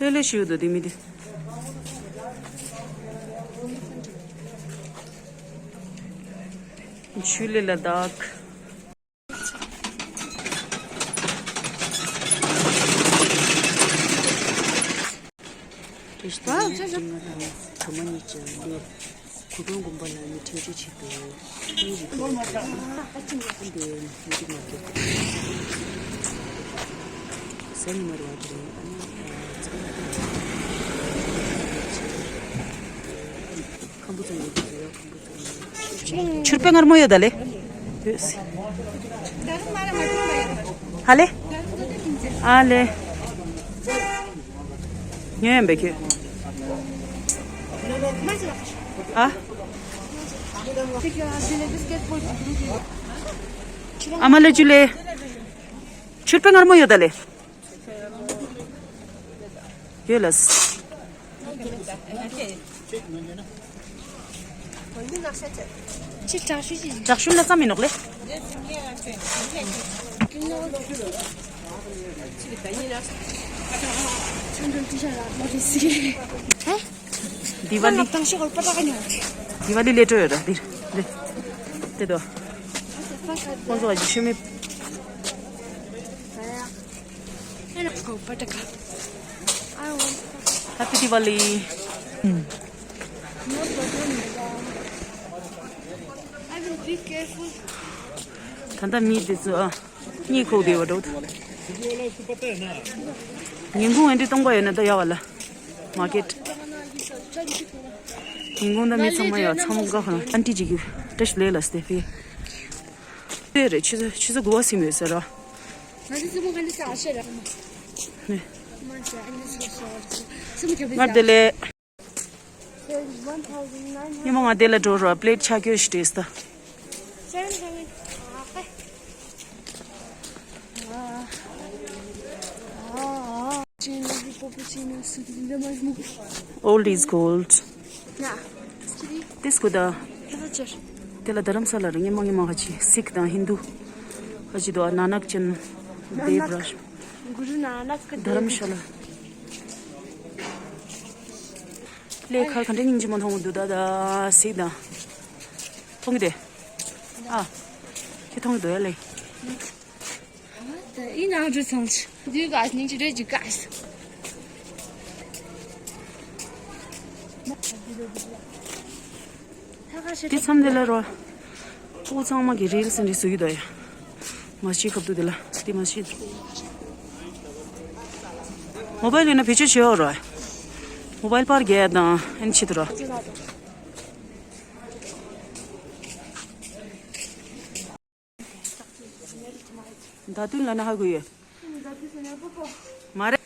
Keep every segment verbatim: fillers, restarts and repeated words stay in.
ལེ་ལེ་ཞུ་འདུག་དེ་མི་དེ། ཆུ་ལེ་ལ་དྭགས། ཨ། ཅེ་ཅེ། གྲོ་མ་གཉིས་ཅན་ལས། གུ་དོང་དགོན་པ་ལ་ནི་ཁྲིམས་གཅོད་བྱེད་དུ་གཉིས་རིག་པ་ལ་འདི་མ་གཏོགས་ཟ་ནི་མ་རེད་བ་དེ་རེད། ཨ་ནི་ཁམ་བུ་ཚང་ཡོད་དུ་ཟེར་བ་ཁམ་བུ་ཚང་ཡོད། ཆུར་པའི་མངར་མོ་ཡོད་ད་ལེ། ཧ་ལེ། ཨ་ལེ། ཉོས་ཡིན་པས་ཁྱོད། ཨ། ཨ་མ་ལེ་ཅུ་ལེ། ཆུར་པའི་མངར་མོ་ཡོད་ད་ལེ། ཡོད་ལ། ཅི་དྲག་ཤུལ་ཅི། དྲག་ཤུལ་ལ་ཙམ་ཡིན་ནོག་ལེ། ཧེ། དི་ཝ་ལི། དི་ཝ་ལི་སླེབས་འགྲོ་ཡོད་ར་འདིར་འདིར། དེ་དོ། ཁོང་ཚོ་ཨ་ཅི་ཤུལ་མེད། Happy Diwali. ད་ལྟ་མི་དེ་ཚོ་ཨ། གཉིད་ཁུག་བསྡད་པ་འགྲོ། ཉིན་གུང་ཨེ་འདྲ་སྟོང་པ་ཡོད་ན་ད་ཡག་པ་ལ། མར་ཀེཊ། ཉིན་གུང་ད་མི་ཚང་མ་ཡོད་མཚམས་འགའ་ཁོ་ན་ཨན་ཊི་ཅིག་གིས་བཀྲ་ཤིས་བདེ་ལེགས་ལ་སྟེ་ཕི། དེ་རེད་ཆུ་ཚོད་ཆུ་ཚོད་དགུ་པ་ཟིན་ཡོད་ཟེར་ར། ང་ཚོ་སྲིན་མོ་ག་འདྲ་ཟ་ཤེས་ར། ནི། སྲིན་མོ་ཁྱབ་པའི་ང་བདེ་ལེགས། One thousand nine hundred. ཉི་མ་ང་དེ་ལ་འགྲོ་རོགས་པླེཊ་ཆ་སྐྱོ་ཞིག་སྤྲད་ས། Seven hundred. Old is gold. དེ་སྐུ་ད། དེ་ལ་རྡ་རམ་ས་ལ་རེད། ཉི་མ་ཉི་མ་ཁ་ཆེ་སིག་དང་ཧིན་དུ་ཁ་ཆེ་དོ་ནཱ་ནག་ཅན་དེབ་ར། རྡ་རམ་ཤ་ལ། ལས་ཁ་ག་འདྲ་སྙིང་རྗེ་མོ་མཐོང་གི་འདུག་ད་ད་གཟིགས་དང་། མཐོང་གི་དེ། ཨ། ཁྱེད་མཐོང་གི་འདུག་ཡ་ལེ། ད་ཡིན་ནའང་འགྲོ་སོང་ཆུ། འདུག་ག་སྙིང་རྗེ་རེད་འཇུག་ག་དེ་མཚམས་དེ་ལ་རོ། ཕྲུ་གུ་ཚང་མ་གི་རིལ་སི་འདི་བཟོ་གི་འདུག་ཡ། མ་ཤི་ཁབ་ཏུ་དེ་ལ་དེ་མ་ཤི། མོ་བལ་ཡོད་ན་བེད་སྤྱོད་བྱེད་འོ་རོ། མོ་བལ་པར་རྒྱག་དང་ཨེན་ཆི་དུ་རོ། ད་དུང་ལ་ན་ཧ་གོ་ཡོད། མ་རེད།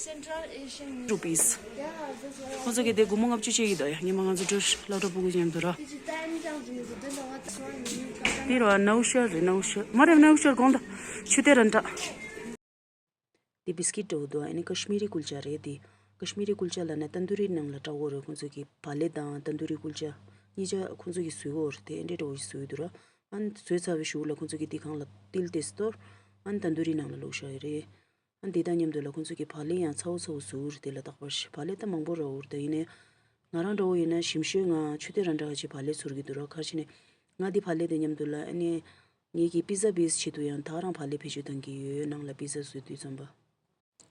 Central Asian Rupees. ཁོང་ཚོ་གི་དེ་སྒོར་མོ་ལྔ་བཅུ་བྱེད་ཀྱི་འདུག་ཡ། ཉི་མ་ང་ཚོ་འགྲོ་སློབ་གྲྭ་ཕྲུ་གུ་མཉམ་དུ་ར། འདི་ར་ནའུ་ཤར་རེད། ནའུ་ཤར་མ་རེད། ནའུ་ཤར་དགོང་དག་ཆུ་གཏེར་ར་འདྲ། དེ་བིས་ཀིཊ་འདྲ་བོ་འདུག་ཨ་ནི་ཀ་ཤི་མི་རི་ཀུལ་ཆ་རེད་དེ། ཀ་ཤི་མི་རི་ཀུལ་ཆ་ལབ་ན་ཏན་དུ་རི་ནང་ལ་འདྲ་བོ་རེད། ཁོང་ཚོ་གི་བག་ལེབ་དང་ཏན་དུ་རི་ཀུལ་ཆ་གཉིས་ཆ་ཁོང་ཚོ་གི་བཟོས་ཡོད་རེད་དེ། ཨེ་འདྲས་འདྲ་བོ་ཞིག་བཟོས་འདུག་ར། ཨ་ནི་བཟོས་ཚར་བའི་གཞུག་ལ་ཁོང་ཚོ་གི་དེ་སྒང་ལ་ཏིལ་དེ་གཏོར། ཨ་ནི་ཏན་དུ་རི་ནང་ལ་བླུགས་བཞག་ཡོད་རེད། ཨ་ནི་དེ་དང་མཉམ་དུ་ལ་ཁོང་ཚོ་གི་བག་ལེབ་ཡང་ཚ་བོ་ཚ་བོ་བཟོས་རེད། དེ་ལ་རྟག་པར་བག་ལེབ་ད་མང་པོ་ར་འོར་དེ་ཡིན་ནའི། ང་རང་འདྲ་བོ་ཡིན་ན་ཞིམ་ཤོས་ང་ཆུ་གཏེར་ར་འདྲ་ག་ཅིག་བག་ལེབ་ཚོར་གི་འདུག་ར། ག་རེ་བྱས་ནས་ང་འདི་བག་ལེབ་དེ་མཉམ་དུ་ལ་ཨ་ནི། ངེད་ཀྱི་པི་ཛ་བེ་སི་ཆེད་དུ་ཡང་ད་རང་བག་ལེབ་བེད་སྤྱོད་གཏང་གི་ཡོད། ནང་ལ་པི་ཛ་བཟོས་དུས་ཙམ་པ།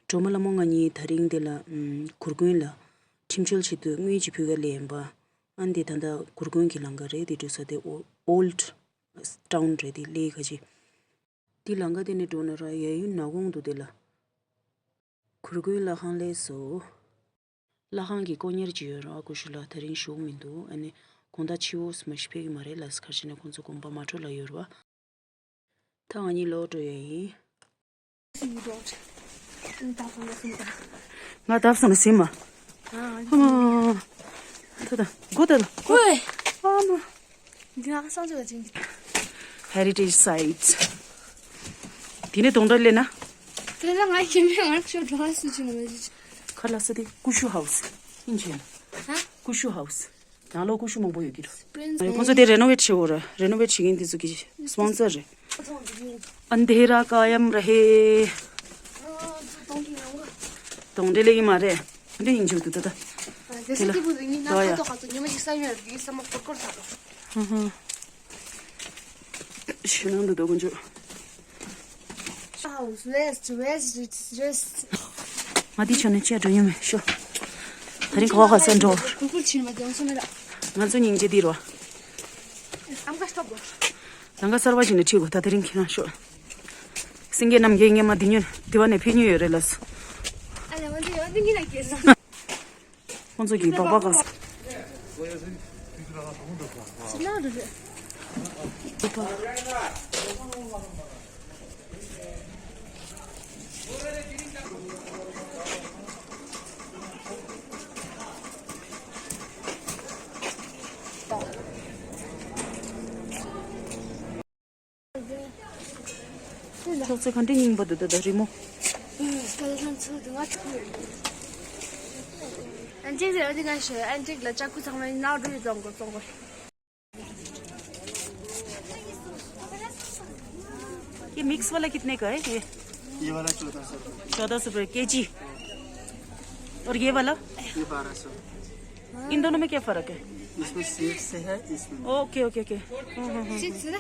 སྒྲོལ་མ་ལྷ་མོ་ང་གཉིས་ད་རིང་འདི་ལ་ཨམ། གུར་མགོན་ལ་ཁྲིམས་བཅོལ་ཆེད་དུ་དངུལ་ཅིག་ཕུལ་ག་སླེབས་ཡིན་པ། ཨ་འདི་ད་ལྟ་གུར་མགོན་གྱི་ལམ་ཁ་རེད། འདི་འགྲོ་ས་དེ་ཨོ་ཨོལ་ཌི་ཊའུན་རེད། དེ་སླེབས་ག་ཅིག་འདི་ལམ་ཁ་དེ་ནས་འགྲོ་ན་ར་གཡས་གཡོན་ནག་ཁུང་འདུག་དེ་ལ། གུར་མགོན་ལྷ་ཁང་སླེབས་སོ། ལྷ་ཁང་གི་དཀོན་གཉེར་གྱི་ཡོད་ར། ཀུ་ཤུ་ལ་དེ་རིང་བཞུགས་མི་འདུག་ཨ་ནི་དགོང་དག་ཕྱི་པོ་མ་ཞིག་ཕེབས་ཀྱི་མ་རེད་ལ། ག་རེ་བྱས་ནས་ཁོང་ཚོ་དགོན་པ་མ་འགྲོ་ལ་ཡོད་ར་བ། ད་ང་གཉིས་ལོག་འགྲོ་ཡ་ཡིན། ང་ལྟ་སོང་ན་སིམ་མ། ཨ་མ། ད་ད་གོ་ད་ད་གོ། ཨ་མ། འདི་ང་སང་ཆོག་ཅིང་། Heritage site། དེ་ནས་གདོང་འདྲ་ལེན་ན། དེ་ལ་ང་ཁྱིམ་མི་ང་ཤོ་འགྲོ་སུ་ཅི་ནོ་ཅི། ཁ་ལ་ས་དེ་ཀུ་ཤུ་ཧའུ་སི་ཨིན་ཅན། ཧ། ཀུ་ཤུ་ཧའུ་སི། ནང་ལོགས་ཀུ་ཤུ་མང་པོ་ཡོད་ཀྱི་རེད། Prince ཁོང་ཚོ་དེ་རེ་ནོ་ཝེཊ་བྱེད་འོ་ར། རེ་ནོ་ཝེཊ་བྱེད་མཁན་དེ་ཚོ་གི་སི་པོན་སར་རེད། अंधेरा कायम रहे। གདོང་འདྲེ་ལེགས་ཀྱི་མ་རེད། འདྲེ་ཡིན་ཆོག་ཏུ་ད་ད། དེ་སྲིད་དེ་བུ་ནི་ང་ཁ་དོག་ག་ཚོད་ཉི་མ་ཞིག་ས་ཡོད་རེད། དེ་ས་མ་ཀོར་ཀོར་ས་རེད། ཧུ་ཧུ། ཞུ་ནང་དུ་འདུག་ཀུན་ཆུ། Rest, rest, rest, rest. ང་དེ་ཆོ་ནས་ཅི་འགྲོ་ཡོད་མེད་ཤོ། ད་རིང་ག་བ་ག་ས་འགྲོ། ཀུར་ཀུར་ཕྱིན་མ་དེ་ཡོང་སོང་ན་ད། ང་ཚོ་སྙིང་རྗེ་འདི་རོ། ཨམ་ཀ་སྟོབ་རོ། ལང་ཀ་གསར་བ་ཞིག་ནས་ཁྲིད་དགོས་ད་དེ་རིང་ཁྱེད་རང་ཤོ། སེང་གེ་རྣམ་རྒྱལ་སྔས་མ་འདི་ཉོན་དེ་བ་ནས་ཕེབས་ཉོ་ཡོད་རེད་ལགས། ཨ་ལ་ང་ཚོ་ཡོད་འདི་ཉིད་ལ་སྐྱེས་སོང་། ཁོང་ཚོ་གི་སྦག་སྦག་ག་ཅོག་ཙེ་ག་འདྲ་རྙིང་པ་འདུག་ད་ད་རི་མོ། སྐལ་ལྷ་ཚོ་དུ་ང་ཐུག་ཨན་ཅིག་རེད། འདི་ག་ཞོ་ཨན་ཅིག་ལ་ལྕགས་སྐུ་ཚང་མ་ནག་འགྲོ་ཡི་བཙོང་གོ་བཙོང་གོ། ये मिक्स वाला कितने का है ये? ये वाला चौदह सौ रुपये। चौदह सौ रुपये केजी। और ये वाला? ये बारह सौ। इन दोनों में क्या फ़र्क है? इसमें सीड्स है, इसमें नहीं। Okay, okay, okay. Hmm, hmm, hmm. Seeds है ना?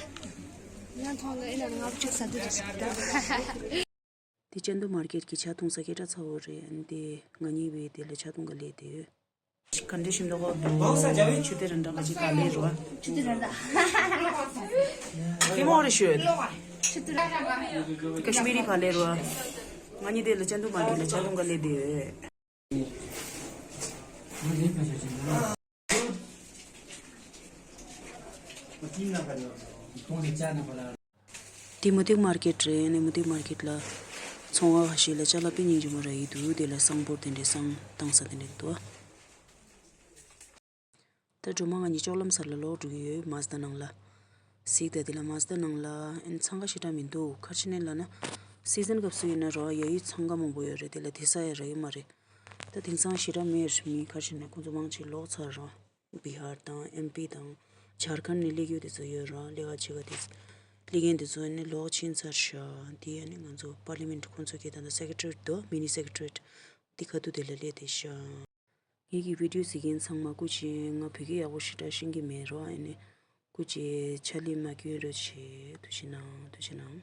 དེ་ཅན་དུ་མར་ཀེཊ་གི་ཇ་འཐུང་ས་སྐད་གྲགས་ཚ་བོ་རེད། དེ་ང་གཉིས་བས་དེ་ལ་ཇ་འཐུང་ག་སླེབས་དེ་ཡོད། ག་འདྲ་ཞིམ་མདོག་ཁ་འདུག་ཆུ་དེ་ར་འདྲ་ག་ཅིག་ག་ལེ་རོ། ཆུ་དེ་ར་འདྲ། ཁེ་མོ་རེ་ཤོད། ཆུ་དེ་ར་འདྲ། ཀ་ཤི་མི་རི་ཕ་ལེ་རོ། ང་གཉིས་དེ་ལ་ཅན་དུ་མར་ཀེཊ་ལ་ཇ་འཐུང་ག་སླེབས་དེ་ཡོད། དེ་མུ་ཏིག་མར་ཀེཊ་རེད། ནས་མུ་ཏིག་མར་ཀེཊ་ལ་ཚོང་བ་ཁ་ཤས་ལ་ཅ་ལག་དཔེ་སྙིང་རྗེ་མོ་རག་གི་འདུག་དེ་ལ་བསང་ཕོར་དེ་འདྲས་བསང་བཏང་ས་དེ་འདྲས་འདུག་ད་སྒྲོལ་མ་ང་གཉིས་ལྕོག་ལམ་སར་ལ་ལོག་འགྲོ་གི་ཡོད། མ་ཛ་ད་ནང་ལ། གཟིགས་དང་དེ་ལ་མ་ཛ་ད་ནང་ལ་ཨན་འཚང་ཁ་ཞེ་དྲག་མི་འདུག་ག་རེ་བྱས་ནས་ལབ་ན། སི་ཛན་སྐབས་སུ་ཡིན་ན་རོ་ཡ་ཡི་འཚང་ཁ་མང་པོ་ཡོད་རེད། དེ་ལ་དེ་ས་ཡ་རག་གི་མ་རེད། ད་དེང་སང་ཞེ་དྲག་མེད་རེད། མི་ག་རེ་བྱས་ནས་ཁོང་ཚོ་མང་ཆེ་ལོག་ཚར་རོ། བི་ཧར་དང་ཨེམ་པི་དང་ཇར་ཁན་ནས་སླེབས་ཡོད་དེ་ཚོ་ཡོད་ར། ལས་ཀ་བྱེད་ག་དེ་ཚོ་སླེབས་མཁན་དེ་ཚོ་ནི་ལོག་ཕྱིན་ཚར་ཤག་དེ་ཡང་ནི་ང་ཚོ་པར་ལི་མེན་ཊི་ཁོང་ཚོ་གི་ད་ལྟ་སེ་ཀེ་ཊི་རེཊ་དོ་མི་ནི་སེ་ཀེ་ཊི་རེཊ་དེ་ཁ་ཐུག་དེ་ལ་སླེབས་བསྡད་ཤག་ངེད་ཀྱི་བི་ཌིའོ་གཟིགས་མཁན་ཚང་མ་སྐུ་མཁྱེན། ང་བོད་སྐད་ཡག་པོ་ཞེ་དྲག་ཤེས་ཀྱི་མེད་ར། ཨ་ནི་སྐུ་མཁྱེན་ཕྱག་ལས་མ་སྐྱོན་རོགས་བྱེད། ཐུགས་རྗེ་གནང་། ཐུགས་རྗེ་གནང་།